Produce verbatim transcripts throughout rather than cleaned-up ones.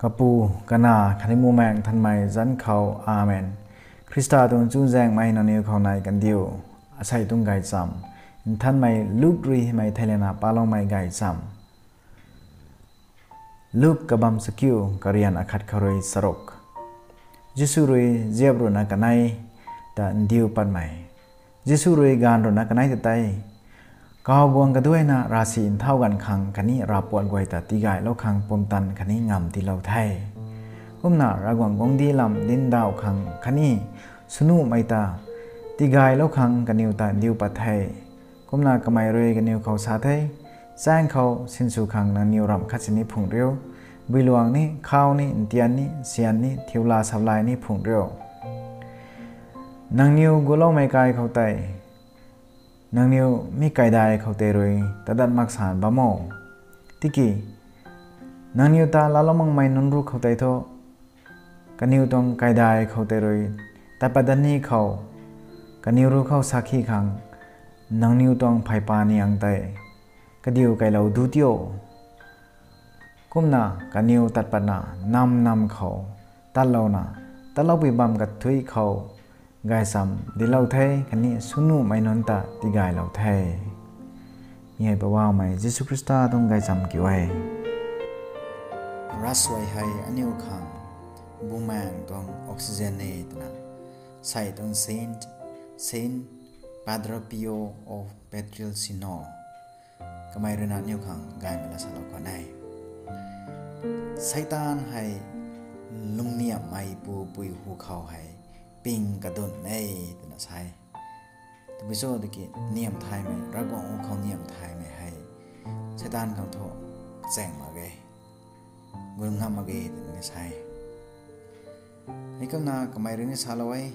Kapu, Kanac khatni Bumaengh Nthanmei zanc khou, Amen. Khrista tuang chuzaenghmei nangniw khou nai kandiu. Asei tuang gaychamv, Nthanmei Luk rui hymei theilayna paloumei gaychamv. Luk kabamv chakiu, karian akhat khou rui charuk. Jisu rui ziap ruhna kanei ta ndiu patmei. Jisu rui gaanv ruhna kanei ta tei, kaw guang kaduaina ravsic nthau ganv khang khatni ravpuat guay ta tigaylou khang pumtan khatni ngamv tiilou the. Kumna Ravguangc guangcdic lam dinc ndauh khang khatni swnuhmei ta tigaylou khang kaniw ta ndiu pat the. Kumna kamei rui kaniw khou sa the, Chaeng khou sinsw khang nangniw ramh khat sini phungc riu, builuang ni, khau ni, ntian ni, syan ni, thiula saplay ni phungc riu. Nangniw guloumei kai khou tei, nangniw mi kaidai khou tei rui tadat mak san bam o. Tiki nangniw ta laalou makmei nunc ruc khou tei thu, kaniw tuang kaidai khou tei rui tat pat dat ni khou, kaniw ruc khou sakhi khang, nangniw tuang pheypaan niang tei kadiu keylou du tio. Kumna kaniw tat patna nam nam khou tatlouna, tatloupui bam kathuic khou gaychamv dinclou the khatni swnuhmei nunc ta tigaylou the. Mi hei Poubauhmei Jisu Khrista tuang gaychamv kiu e. Ravsuai hei aniu khang Bumaengh tuang oxygen e twna, sei tuang Saint, Saint Padre Pio of Pietrelcina, kamei ruina aniu khang gaymei la salou khwan e. Seitaan hei lungniamhmei pupui hu khou hei ping kadun e twna sa e. Tabui cho tiki niamh thaymei, Ravguangc hu khou niamh thaymei hei Seitaan khang thu kachaeng mak ge, gun ngam mak ge twna sa e. Heikumna kamei rui ni salou e,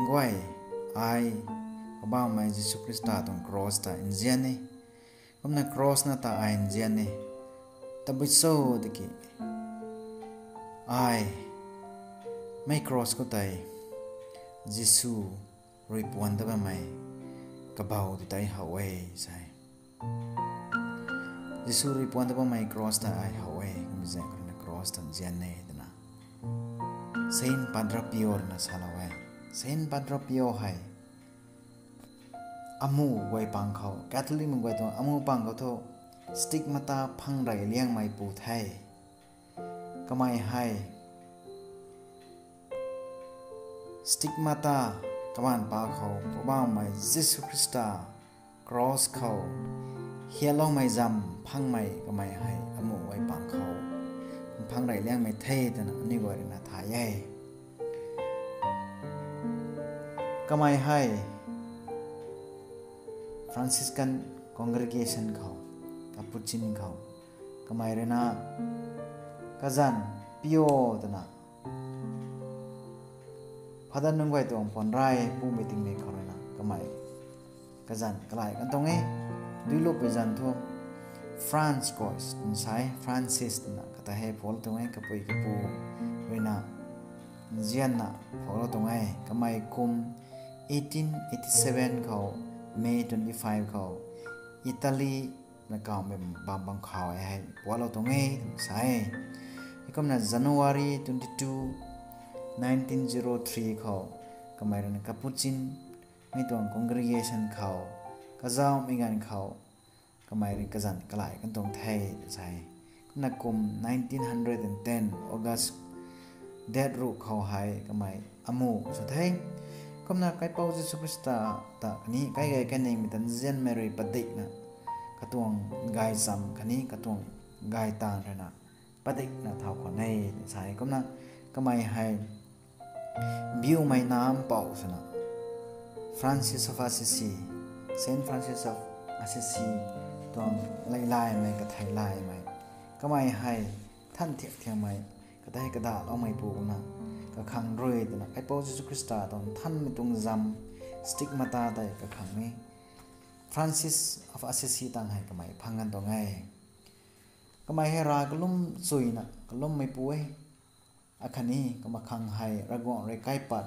Nguay, ai Poubauhmei Jisu Khrista tuang cross ta nzian e. Kumna cross na ta ai nzian e. Tabui cho tiki ai mei cross khou tei Jisu rui puan ta bammei kabau ti tei how e, sa e. Jisu rui puan ta bammei cross ta ai how e, kumna zaeng khou ruina cross ta nzian e twna Saint Padre Pio ruina salou e. Saint Padre Pio hei amuh guay pang khou, Catholic mei guay tuang amuh pang khou thu stigmata phang rey liangmei pu the. Kamei hei stigmata kabaanv pa khou Poubauhmei Jisu Khrista cross khou hiatloumei zam phangmei kamei hei amuh guay pang khou phang rey liangmei the twna aniu guay ruina thay e. Kamei hei Franciscan congregation khou, Capuchin khou, kamei ruina kazanc Pio twna Father nunc guay tuang puan rey pumei tingmik khou ruina kamei kazanc kalay kan tuang e. Duiluppui zanc thu Francois twna sa e, Francis twna kata hei phuaklou tuang e, kapui kapu ruina nzianna phuaklou tuang e. Kamei kum eighteen eighty seven khou, May twenty five khou, Italy na kawmei bam bam khou e hei puaklou tuang e twna sa e. Heikumna January twenty two, nineteen zero three khou, kamei ruina Capuchin mei tuang congregation khou, kazauhmei ganv khou, kamei rui kazanc kalay kan tuang the twna sa e. Kumna kum nineteen hundred and ten August date ruh khou hei kamei amuh sw the. Kumna Kaipouc Jisu Khrista ta khatni kaigay kaningmei ta nzianmei rui padikna, katuang gaychamv khatni katuang gaytaanv ruina padikna thau khwan e twna sa e. Kumna kamei hei biumei nac mpouh swna Francis of Assisi, Saint Francis of Assisi tuang leylaymei, katheilaymei, kamei hei than thiak thiakmei, katei kadaloumei puna kakhang rui twna Kaipouc Jisu Khrista tuang nthanmei tuang zam, stigmata tei kakhang ni Francis of Assisi tang hei kamei phang kan tuang e. Kamei hei rav kalum chuyna kalummeipu e. Akhatni kamakhang hei Ravguangc rui kaipat,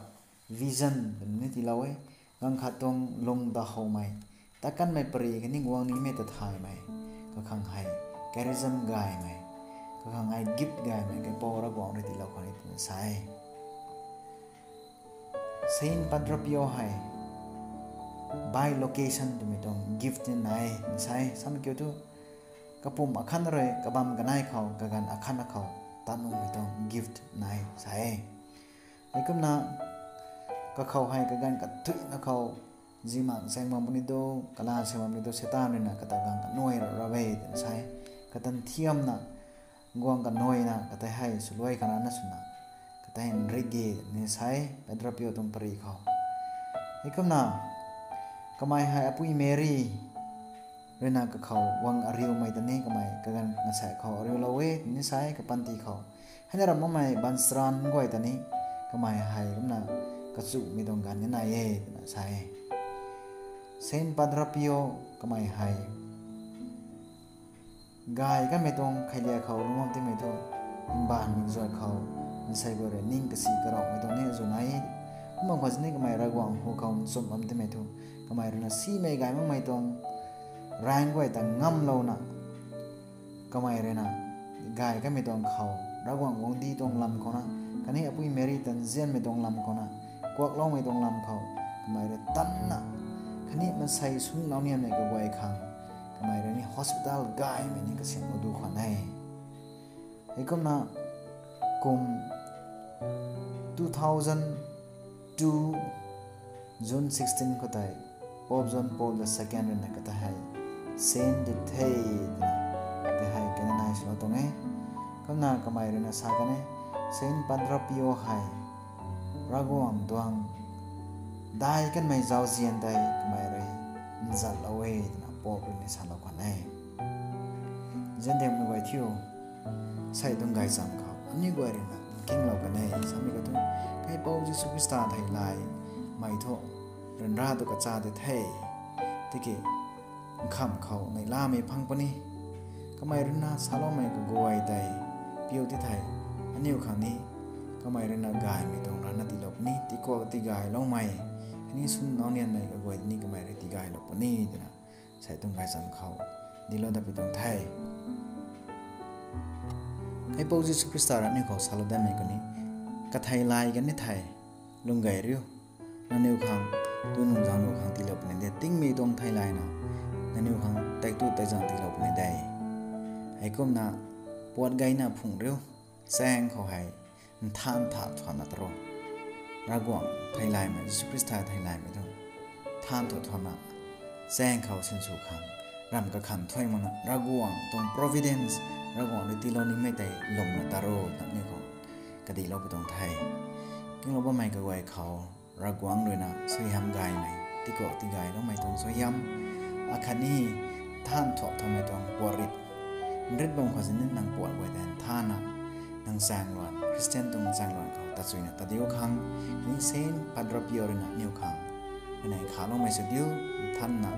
vision twna ni tiilou e. Ganv khat tuang lung ta howmei, ta kanmei pary khatni guang nimei ta thaymei, kakhang hei charism gaymei, Kakhang ai gift gaymei kaipouc Ravguangc rui tiilou khwan e twna sa e. Saint Padre Pio hei bilocation twmei tuang gift ni nai sa e. Samei kiu thu, kapum akhat rui kabam kanei khou, kaganv akhat khou tat nuhmei tuang gift nai sa e. Heikumna kakhou hei kaganv kathuina khou, zimak saeng bam puni tu, kala saeng bam puni tu, Seitaan rui na kata ganv kanuai ra ra e twna sa e. Katan thiamna guang kanuaina katei hei swluai khanana swna katei nrik ge ni sa e, Padre Pio tuang pary khou. Heikumna kamei hei apui Meri rui na kakhou guang ariumei ta ni kamei kaganv ngasek khou ariulou e twna sa e, kapanty khou. Heina ram makmei baanchara guay ta ni kamei hei kumna kachumei tuang ganv ni nai e twna sa e. Saint Padre Pio kamei hei gay kanmei tuang kheiliak khou lungc bam timei thu, mbaanv mik zuat khou, maansei guay rui ning kasi karauhmei tuang ni azuh nai e. Kumna khwan sini kamei Ravguangc hu khou nchumh bam timei thu, kamei rui na simei gay makmei tuang raengc guay ta ngamlouna, kamei rui na gay kanmei tuang khou, Ravguangc guangcdic tuang lam khou na, khatni apui Meri ta nzianmei tuang lam khou na, kuakloumei tuang lam khou, kamei rui tanna, khatni maansei swn nau nianmei kaguay khang, kamei rui ni hospital gaymei ni kasiamhlou du khwan e. Heikumna kum two thousand two, June sixteen khou tei, Pope John Paul the Second rui na kata hei saint di the twna, kata hei canonize swlou tuang e. Kumna kamei rui na sa kan e, Saint Padre Pio hei Ravguangc tuang dai kanmei zauzian tei kamei rui nzatlou e twna Pope rui ni salou khwan e. Nzian diangmei guay thiu, sei tuang gaychamv khou aniu guay rui na nkinglou kan e. Samei kiu thu, kaipouc Jisu Khrista theilaymei thu ryanra tu kacha di the. Tiki nkham khou neihlamei phang puni. Kamei rui na saloumei kaguay tei piu ti thei, aniu khang ni kamei rui na gaymei tuang rana tiilou puni, tikuak tigayloumei, khatni swn nau nianmei kaguay ni kamei rui tigaylou puni twna sei tuang gaychamv khou dinclou dat pui tuang the. Kaipouc Jisu Khrista rui aniu khou salou datmei khou ni, katheilay kan ni thei, lung gay riu. Nangniw khang tu nungzauc nuh khang tiilou puni de, tingmei tuang theilayna nangniw khang taektut taezaeng tiilou puni de. Heikumna puat gayna phungc riu, chaeng khou hei nthan tha thuanna ta ro. Ravguangc theilaymei, Jisu Khrista theilaymei thu nthan tha thuanna, chaeng khou sinsw khang, ramh kakhanh thuy makna Ravguangc tuang providence, Ravguangc rui tiilou nimei tei lwmna ta ro, nangniw khou kadihlou pui tuang the. Kinglou bammei kaguay khou Ravguangc rui na suaihiam gaymei, tikuak tigayloumei tuang suaihiam, akhatni nthan tha thuanmei tuang puat rih, nrit bam khou sini nang puat guay tei nthanna, nang chaengluan, Khristian tuang chaengluan khou tachuina ta diu khang, khatni Saint Padre Pio rui na aniw khang kanei khaloumei sw diu, nthanna